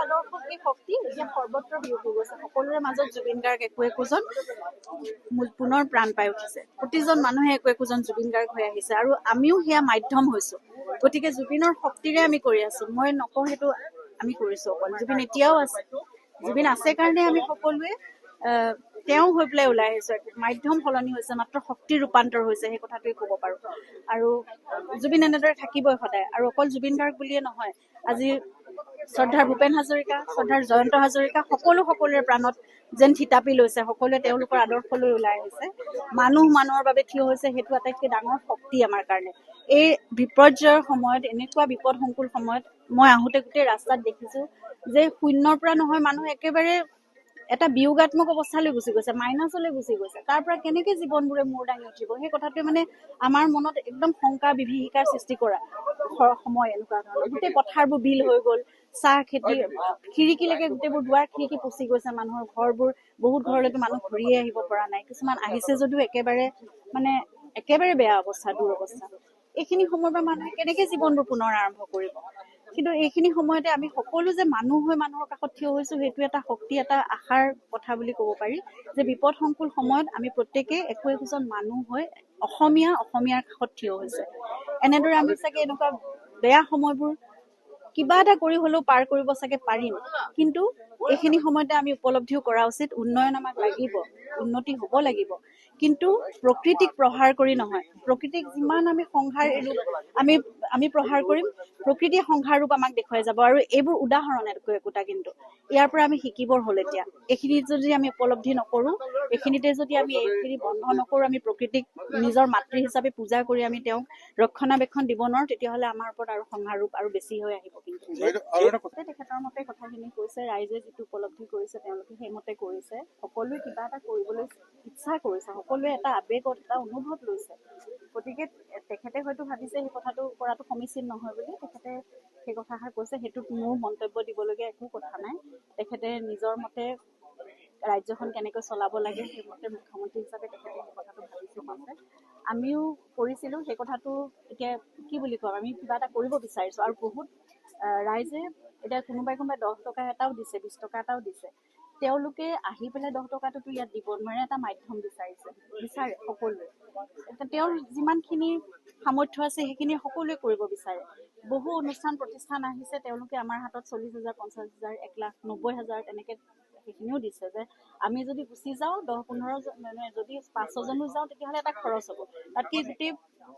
আদৰ্শ, সেই শক্তি এতিয়া সৰ্বত্ৰ বিয়পি গৈছে। সকলোৰে মাজত জুবিন গাৰ্গ একো একোজন পুনৰ প্ৰাণ পাই উঠিছে। প্ৰতিজন মানুহে একো একোজন জুবিন গাৰ্গ হৈ আহিছে আৰু আমিও সেয়া মাধ্যম হৈছো। গতিকে জুবিনৰ শক্তিৰে আমি কৰি আছো। মই নকওঁ সেইটো আমি কৰিছো অকল, জুবিন এতিয়াও আছে। জুবিন আছে কাৰণে আমি সকলোৱে তেওঁ হৈ পেলাই ওলাই আহিছো। মাধ্যম সলনি হৈছে, মাত্ৰ শক্তিৰ ৰূপান্তৰ হৈছে, সেই কথাটোৱে ক'ব পাৰো। আৰু জুবিন এনেদৰে থাকিবই সদায়। আৰু অকল জুবিন গাৰ্গ বুলিয়ে নহয়, আজি শ্ৰদ্ধাৰ ভূপেন হাজৰিকা, শ্ৰদ্ধাৰ জয়ন্ত হাজৰিকা, সকলো সকলোৰে প্ৰাণত যেন থিতাপি লৈছে। সকলোৱে তেওঁলোকৰ আদৰ্শ লৈ ওলাই আহিছে। মানুহ মানুহৰ বাবে থিয় হৈছে, সেইটো আটাইতকৈ ডাঙৰ শক্তি আমাৰ কাৰণে। এই বিপৰ্যয়ৰ সময়ত, এনেকুৱা বিপদসংকুল সময়ত মই আহোঁতে গোটেই ৰাস্তাত দেখিছো যে শূন্যৰ পৰা নহয়, মানুহ একেবাৰে এটা বিয়োগাত্মক অৱস্থালৈ গুচি গৈছে, মাইনাছলৈ গুচি গৈছে। তাৰ পৰা কেনেকে জীৱনবোৰে মূৰ দাঙি উঠিব, সেই কথাটোৱে মানে আমাৰ মনত একদম শংকা বিভীষিকাৰ সৃষ্টি কৰা সময়। এনেকুৱা ধৰণৰ গোটেই পথাৰবোৰ বিল হৈ গ'ল, চাহ খেতি খিৰিকীলৈকে গোটেইবোৰ দুৱাৰ খিৰিকী পচি গৈছে। মানুহৰ ঘৰবোৰ, বহুত ঘৰলৈতো মানুহ ঘূৰিয়ে আহিব পৰা নাই। কিছুমান আহিছে যদিও একেবাৰে মানে একেবাৰে বেয়া অৱস্থা, দুৰৱস্থা। এইখিনি সময়ৰ পৰা মানুহে কেনেকে জীৱনবোৰ পুনৰ আৰম্ভ কৰিব? কিন্তু এইখিনি সময়তে আমি সকলো যে মানুহ হৈ মানুহৰ কাষত থিয় হৈছো, সেইটো এটা শক্তি, এটা আশাৰ কথা বুলি ক'ব পাৰি যে বিপদসংকুল সময়ত আমি প্ৰত্যেকেই একো একোজন মানুহ হৈ অসমীয়া অসমীয়াৰ কাষত থিয় হৈছে। এনেদৰে আমি চাগে এনেকুৱা বেয়া সময়বোৰ কিবা এটা কৰি হ'লেও পাৰ কৰিব চাগে পাৰিম। কিন্তু এইখিনি সময়তে আমি উপলব্ধিও কৰা উচিত, উন্নয়ন আমাক লাগিব, উন্নতি হ'ব লাগিব, কিন্তু প্ৰকৃতিক প্ৰহাৰ কৰি নহয়। প্ৰকৃতিক যিমান আমি সংহাৰ ৰূপ আমি প্ৰহাৰ কৰিম, প্ৰকৃতিয়ে সংহাৰ ৰূপ আমাক দেখুৱাই যাব। আৰু এইবোৰ উদাহৰণ একো একোটা, কিন্তু ইয়াৰ পৰা আমি শিকিবৰ হ'ল। এতিয়া এইখিনিত যদি আমি উপলব্ধি নকৰোঁ, এইখিনিতে যদি আমি এইখিনি বন্ধ নকৰোঁ, আমি প্ৰকৃতিক নিজৰ মাতৃ হিচাপে পূজা কৰি আমি তেওঁক ৰক্ষণাবেক্ষণ দিব নোৱাৰোঁ, তেতিয়াহ'লে আমাৰ ওপৰত আৰু সংহাৰ ৰূপ আৰু বেছি হৈ আহিব। কিন্তু তেখেতৰ মতে কথাখিনি কৈছে, ৰাইজে যিটো উপলব্ধি কৰিছে তেওঁলোকে সেইমতে কৰিছে। সকলোৱে কিবা এটা কৰিবলৈ ইচ্ছা কৰিছে, সকলোৱে এটা আৱেগত এটা অনুভৱ লৈছে। গতিকে তেখেতে হয়তো ভাবিছে সেই কথাটো কৰাটো সমীচীন নহয় বুলি তেখেতে সেই কথাষাৰ কৈছে। সেইটোত মোৰ মন্তব্য দিবলগীয়া একো কথা নাই। তেখেতে নিজৰ মতে ৰাজ্যখন কেনেকৈ চলাব লাগে সেইমতে মুখ্যমন্ত্ৰী হিচাপে তেখেতে সেই কথাটো ভাবিছে, কৈছে। আমিও কৰিছিলোঁ সেই কথাটো। এতিয়া কি বুলি ক'ম, আমি কিবা এটা কৰিব বিচাৰিছোঁ আৰু বহুত ৰাইজে এতিয়া কোনোবাই কোনোবাই 10 টকা এটাও দিছে, 20 টকা এটাও দিছে। তেওঁলোকে আহি পেলাই 10 টকাটোতো ইয়াত দিব নোৱাৰে, এটা মাধ্যম বিচাৰিছে, বিচাৰে সকলোৱে। এতিয়া তেওঁৰ যিমানখিনি সামৰ্থ্য আছে সেইখিনি সকলোৱে কৰিব বিচাৰে। বহু অনুষ্ঠান প্ৰতিষ্ঠান আহিছে, তেওঁলোকে আমাৰ হাতত 40 হাজাৰ, 50 হাজাৰ, 1 লাখ 90 হাজাৰ তেনেকে সেইখিনিও দিছে যে আমি যদি গুচি যাওঁ 10 15 মানে যদি 5 6জনো যাওঁ তেতিয়াহ'লে এটা খৰচ হ'ব, তাতকৈ গোটেই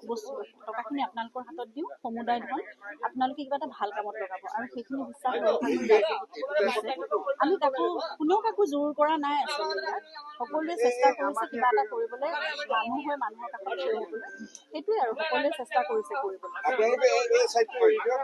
বস্তু টকাখিনি আপোনালোকৰ হাতত দিওঁ, সমুদায় ধন আপোনালোকে কিবা এটা ভাল কামত লগাব। আৰু সেইখিনি বিশ্বাস ৰক্ষা কৰি আমি কাকো, কোনেও কাকো জোৰ কৰা নাই। আচলতে সকলোৱে চেষ্টা কৰিছে কিবা এটা কৰিবলৈ, মানুহ হৈ মানুহৰ কাষত থিয় হ'বলৈ, সেইটোৱে আৰু সকলোৱে চেষ্টা কৰিছে কৰিবলৈ। আপোনালোকে এই চাইডটো এৰি দিয়ক।